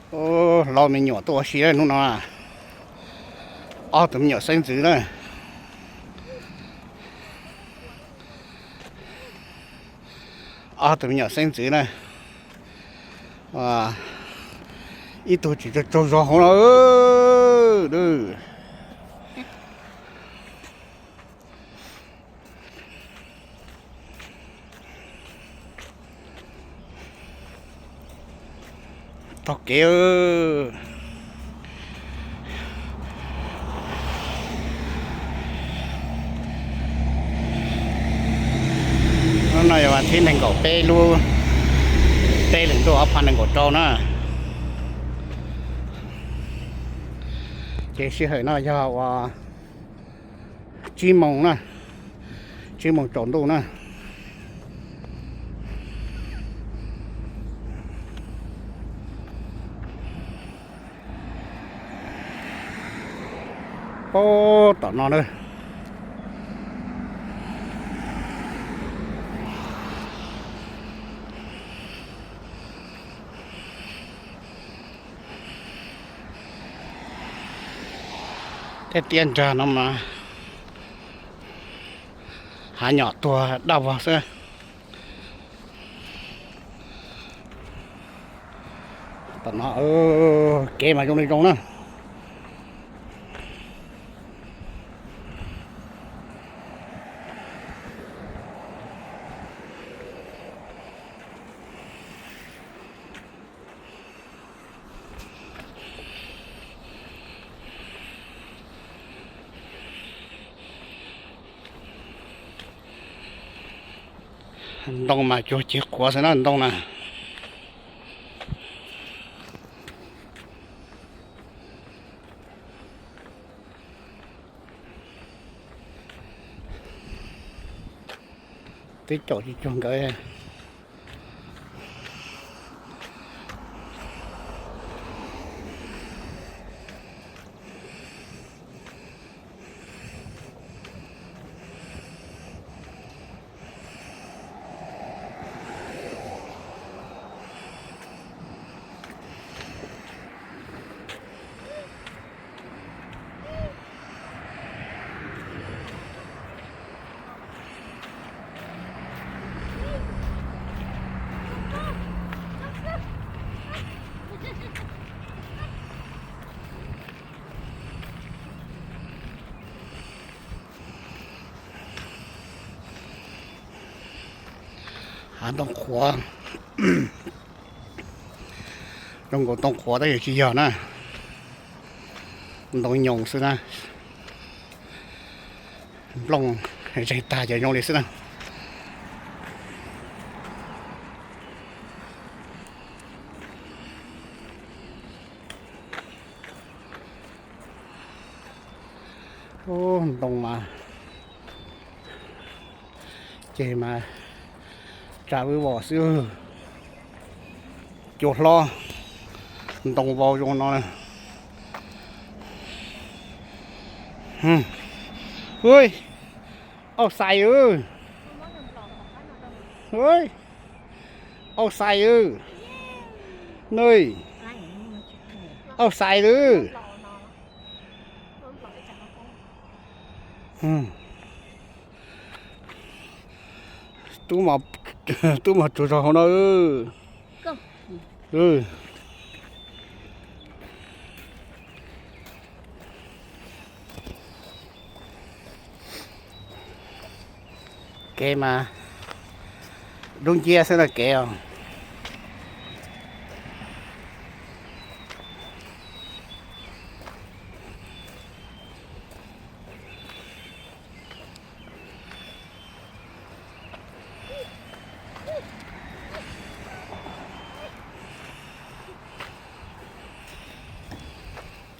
Ub, hlob me nyuam tuaj ua si hnub no. Ob tug me nyuam xeeb ntxwv na. Ob tug me nyuam xeeb ntxwv na. Ib tug tsis tsaug zog hauv no. Taug kev. Hnub no yog vas thib nees nkaum peb lub, peb hlis ntuj ob phav nees nkaum rau na. Ces sij hawm no yog uas tsib moos na, tsib moos tsaus ntuj na. Pab tom no na. Tej tiaj nrag no mas hav nyom tuag daj vog xwb. Tom no kev mas zoo li zoo na. Ntoo mas cuag cev quav xwb na ntoo na. Twb caum tsis cuag nkawd. Hav ntoo qhuav, zoo nkaus ntoo qhuav tab sis tsis yog na, ntoo nyoos xwb na. Nplooj zeeg tag ces zoo li xwb na. Ub, ntoo mas ceg mas tsa vwj vos xwb. Cua hlob, ntoo vau zoo no. Ui, auj xais, auj xais, nws, auj xais lawm. Tub, tub mos tsuas zog hauv no. Kev mas dub nciab xwb na kev os.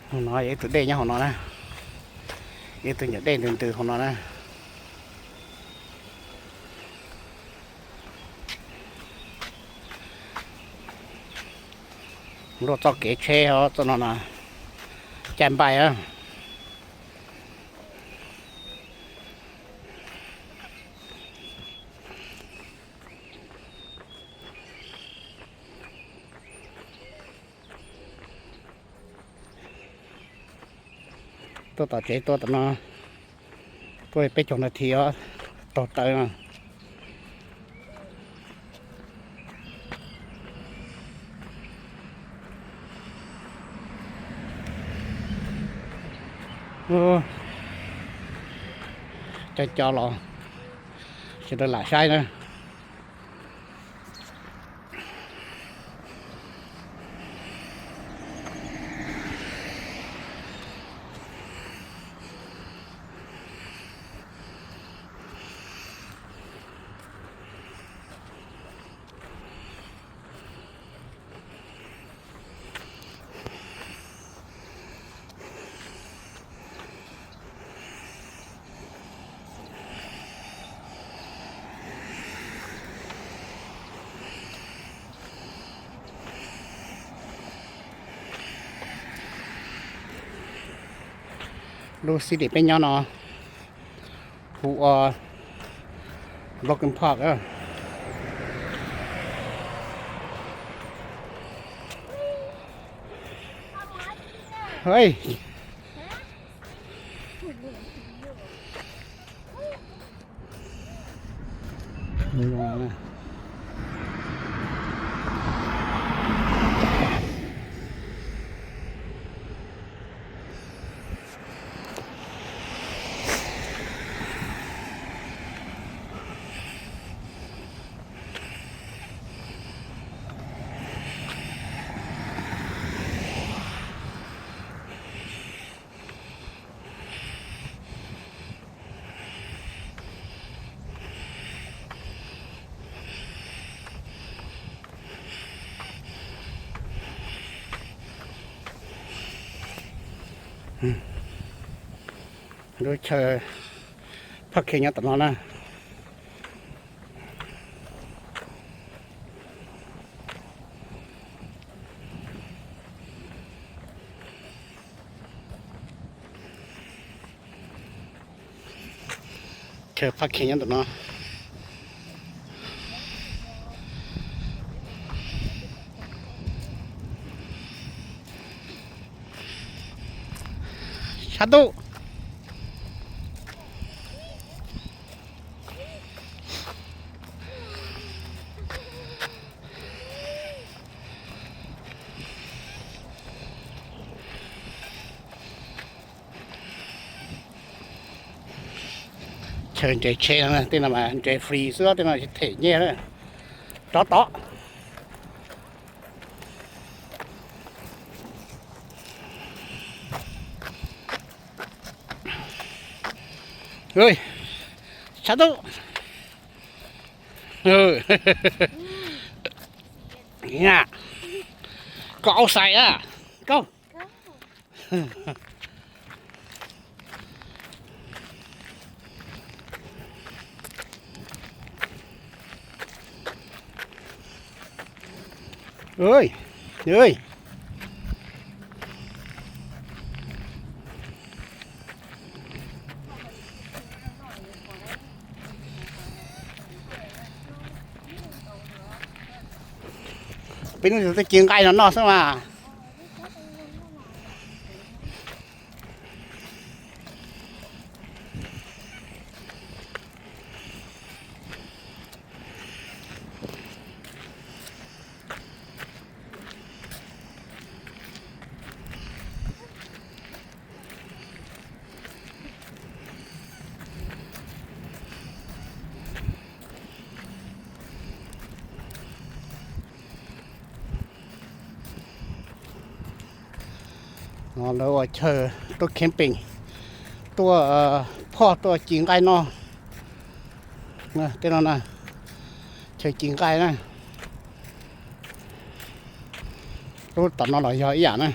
Hauv no yog ib tug dej nyob hauv no na, ib tug nyuam dej ntws ntws hauv no na. Luaj txoj kev tsheb os, txoj no na, caij npaij a. Tuaj tom tsev tuaj tom no, tuaj peb caug nas this os, taug taw no. Co co los sawv daws lam saib na. Lub city peb nyob no hu ua Logan Park. Lub chaw parking nyob tom no na. Chaw parking nyob ntawm no. Sab ntuj. Chaw nres tsheb no, tej no mas nres free xwb, tej no them nyiaj na. Rov tod. Sab ntuj. Koj outside a, koj. Peb hnub tej ci nqaij no noj xwb mas. No lawv ua chaw tuaj camping, tuaj phoj tuaj ci nqaij noj. Tej no na, chaw ci nqaij na. Lub tom no los yog ib yam na.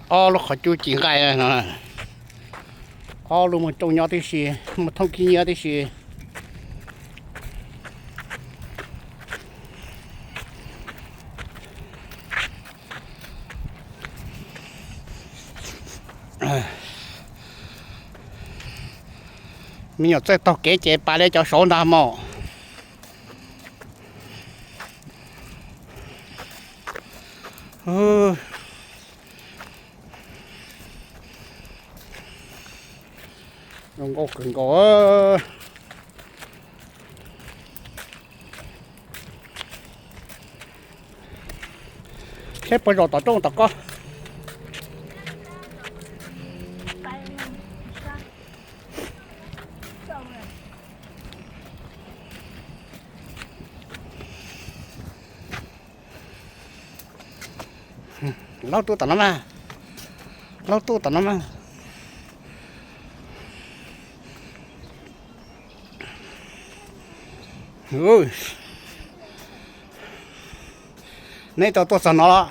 Ob lub qhov cub ci nqaij no, ob lub muag rooj nyob tib si, muag thooj khib nyiab tib si. Me nyuam txawj taug kev ces pas li cov saud ntag mog. Zoo nkauj kawg nkaus. Saib puas zaum tom rooj tom koj. Laub tuaj tom no mas. Laub tuaj tom no mas. Neb tau tuaj txog no los?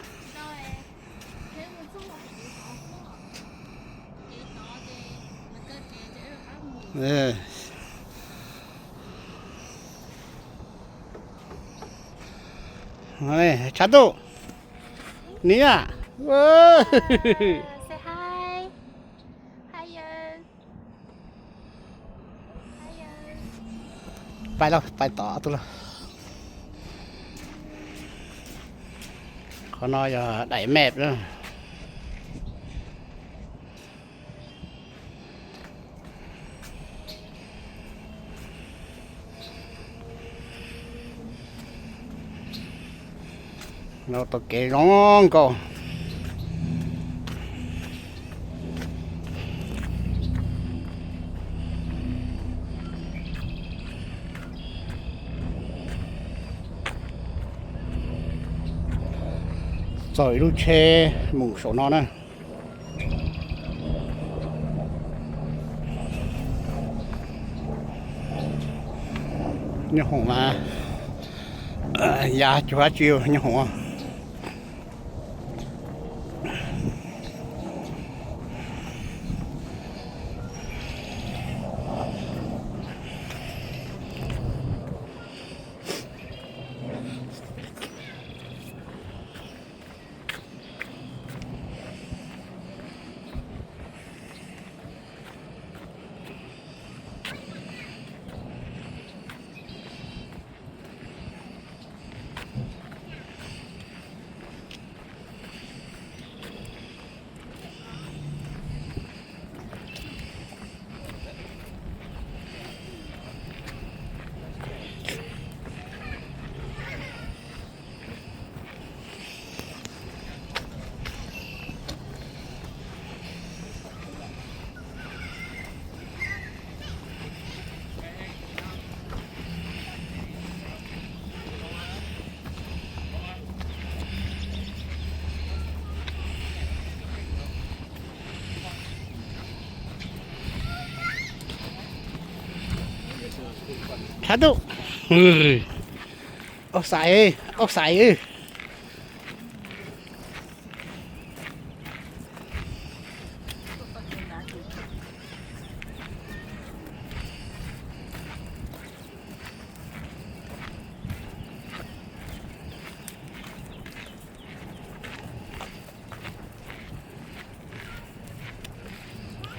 Tshav ntuj, niam. Pais lauj, pais tom tuaj lauj. Qhov no yog daim map na. No tau kev zoo nkauj. Txog ib lub tsheb mus saum no na. Nyob hoom mas ya cuag dab tsi nyob hoom. Tshav ntuj. Ub xais, ub xais.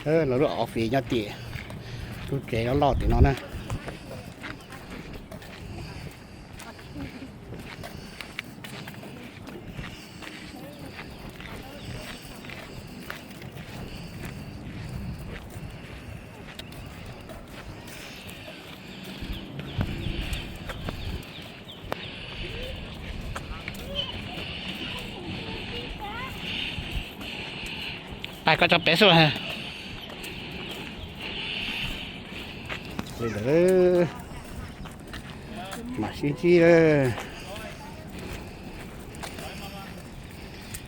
Lawv lub office nyob tim lub tsev loj loj tim no na. Pais koj tso pem xwb. Li ntawd, mam sib ntsib,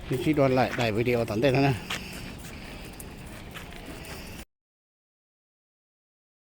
sib ntsib dua daim video tom ntej no na.